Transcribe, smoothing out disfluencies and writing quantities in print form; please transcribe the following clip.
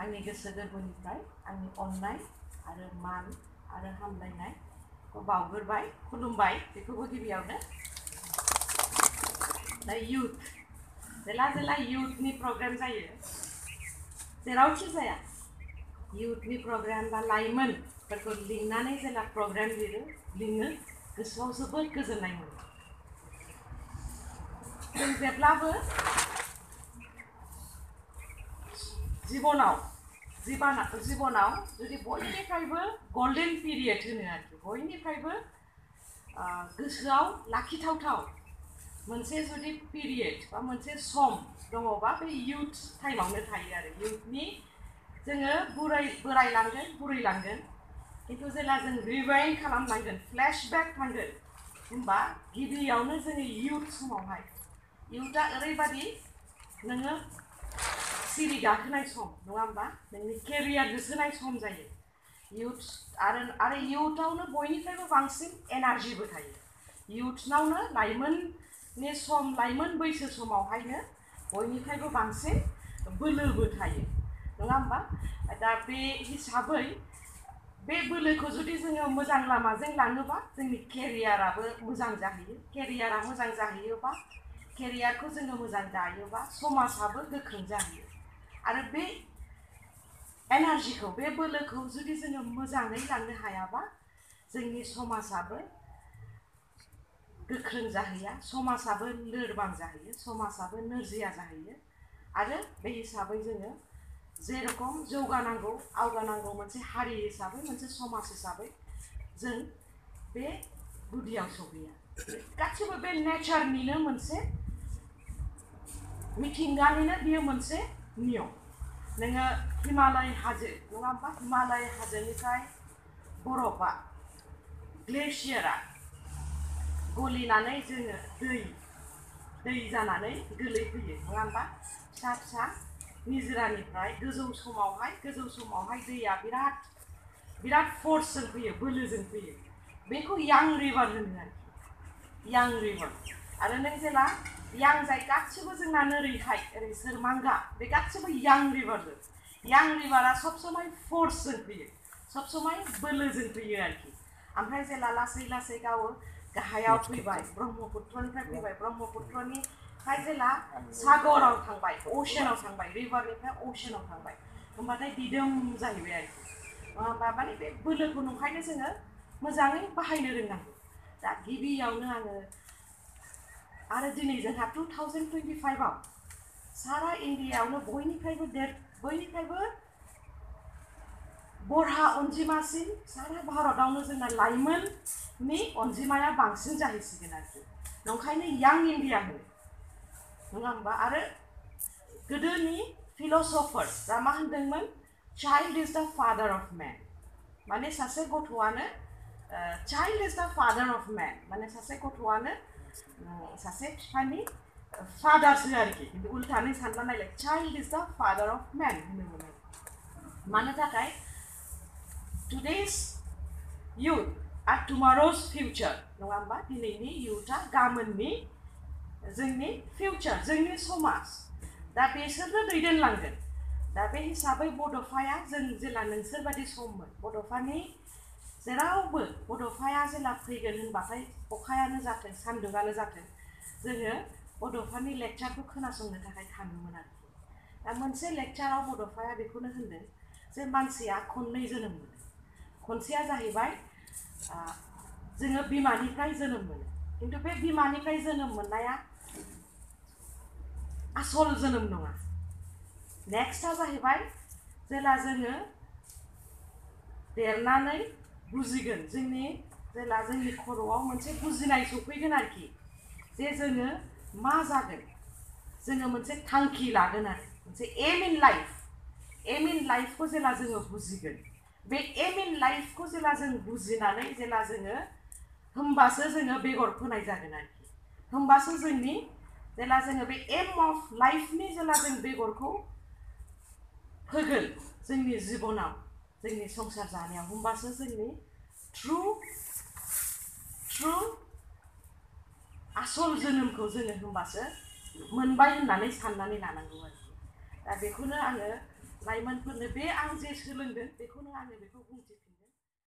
आंनि गोसो गोरबोनिफ्राय आंनि अननाय आरो मान आरो हामलायनायखौ बावगोरबाय खुलुमबाय बेखौबो गिबियावनो दा youth जेला youthनि प्रग्राम जायो जेरावखि जाया youthनि प्रग्राम बा लाइमोनफोरखौ लिंनानै जेला प्रग्राम लिङो गोसोआव जोबोद गोजोननाय मोनो जों जेब्लाबो जिबनाव जुदि बयनिफ्रायबो गोल्डेन पिरियड होनो आरोखि बयनिफ्रायबो गोसोआव लाखिथावथाव मोनसे जुदि पिरियड बा मोनसे सम दङबा बे youth टाइमावनो थायो आरो youthनि जोङो बुरैलांगोन खिन्थु जेला जों रिवाइन्ड खालामलांगोन फ्लेशबेक थांगोन होमबा गिबियावनो जोङो youth समावहाय youthआ ओरैबादि नोङो सिरि गाखोनाय सम नङा होमबा नोंनि केरियार होसोनाय सम जायो youth आरो youthआवनो बयनिफ्रायबो बांसिन एनार्जिबो थायो youthनावनो लाइमोन बैसो समावहायनो बयनिफ्रायबो बांसिन बोलोबो थायो नङा होमबा दा बे हिसाबै बे बोलोखौ जुदि जोङो मोजां लामाजों लाङोबा जोंनि केरियाराबो मोजां जाहैयो केरियारा मोजां जाहैयोबा केरियारखौ जोङो मोजां दायोबा समाजाबो गोख्रों जाहैयो आरो बे एनार्जिखौ बे बोलोखौ जुदि जोङो मोजाङै लांनो हायाबा जोंनि समाजाबो गोख्रों जाहैया समाजाबो लोरबां जाहैयो समाजाबो नोरजिया जाहैयो आरो बे हिसाबै जोङो जेरखम जौगानांगौ आवगानांगौ मोनसे हारि हिसाबै मोनसे समाज हिसाबै जों बे गुदियाव सौहैया गासिबो बे नेचारनिनो मोनसे मिथिंगानिनो बियो मोनसे नियम नोङो हिमालय हाजो नङा होमबा हिमालय हाजोनिफ्राय बरफआ ग्लेसियारा गलिनानै जोङो दै जानानै गोलैफैयो नङा होमबा फिसा फिसा निजोरानिफ्राय गोजौ समावहाय दैया बिराद फर्सजों फैयो बोलोजों फैयो बेखौ यां रिभार होनो आरोखि यां रिभार आरो नों जेला यां जाय गासिबो जोंना ओरैहाय ओरै सोरमांगा बे गासिबो यां रिभारा सब समय फर्सजों फैयो सब समय बोलोजों फैयो आरोखि ओमफ्राय जेला लासै गावो गाहायाव फैबाय ब्रह्मपुत्रनिफ्राय फैबाय ब्रह्मपुत्रनिफ्राय जेला सागराव थांबाय अशेनाव थांबाय रिभारनिफ्राय अशेनाव थांबाय होमबाथाय दिदोम जाहैबाय आरोखि माने बे बोलोखौ नंखायनो जोङो मोजाङै बाहायनो रोंनांगौ दा गिबियावनो आङो आरो दिनै जोंहा 2025 आव सारा इन्डियायावनो बयनिफ्रायबो बरहा अनजिमासिन सारा भारतआवनो जोंना लाइमोननि अनजिमाया बांसिन जाहैसिगोन आरोखि नंखायनो यां इन्डिया होनो नङा होमबा आरो गोदोनि फिलसफार्सआ मा होनदोंमोन चाइल्ड इज द फादार अफ मैन माने सासे गथ'आनो चाइल्ड इज द फादार अफ मैन माने सासे गथ'आनो सासे बिफानि फादारसो आरोखि खिन्थु उल्टानै सानना नायलाय चाइल्ड इज द फादार अफ मैन होनोमोन मानो थाखाय today's youth are tomorrow's future नङा होमबा दिनैनि youthआ गाबोननि जोंनि फिउचार जोंनि समाज दा बेसोरनो दैदेनलांगोन दा बे हिसाबै बड'फाया जों जेला नोंसोरबादि सममोन बड'फानि जेरावबो बड'फाया जेला फैगोन होनबाथाय अखायानो जाथों सान्दुङानो जाथों जोङो बड'फानि लेक्चारखौ खोनासंनो थाखाय थाङोमोन आरोखि दा मोनसे लेक्चाराव बड'फाया बेखौनो होनदों जे मानसिया खननै जोनोम मोनो खनसेया जाहैबाय जोङो बिमानिफ्राय जोनोम मोनो खिन्थु बे बिमानिफ्राय जोनोम मोननाया आसल जोनोम नङा नेक्स्टआ जाहैबाय जेला जोङो देरनानै बुजिगोन जेला जोंनि खर'आव मोनसे बुजिनाय सफैगोन आरोखि जे जोङो मा जागोन जोङो मोनसे थांखि लागोन आरो मोनसे एम इन लाइफखौ जेला जोङो बुजिगोन बे एम इन लाइफखौ जेला जों बुजिनानै जेला जोङो होमबासो जोङो बेगर फोनाय जागोन आरोखि होमबासो जेला जोङो बे एम अफ लाइफनि जेला जों बेगरखौ फोगोन जोंनि जिबनाव जोंनि संसार जानायाव होमबासो जोंनि ट्रु आसल जोनोमखौ जोङो होमबासो मोनबाय होननानै साननानै लानांगौ आरोखि दा बेखौनो आङो लाइमोनफोरनो बे आं जे सोलोंदों बेखौनो आङो बेखौ बुंथिफिनबाय।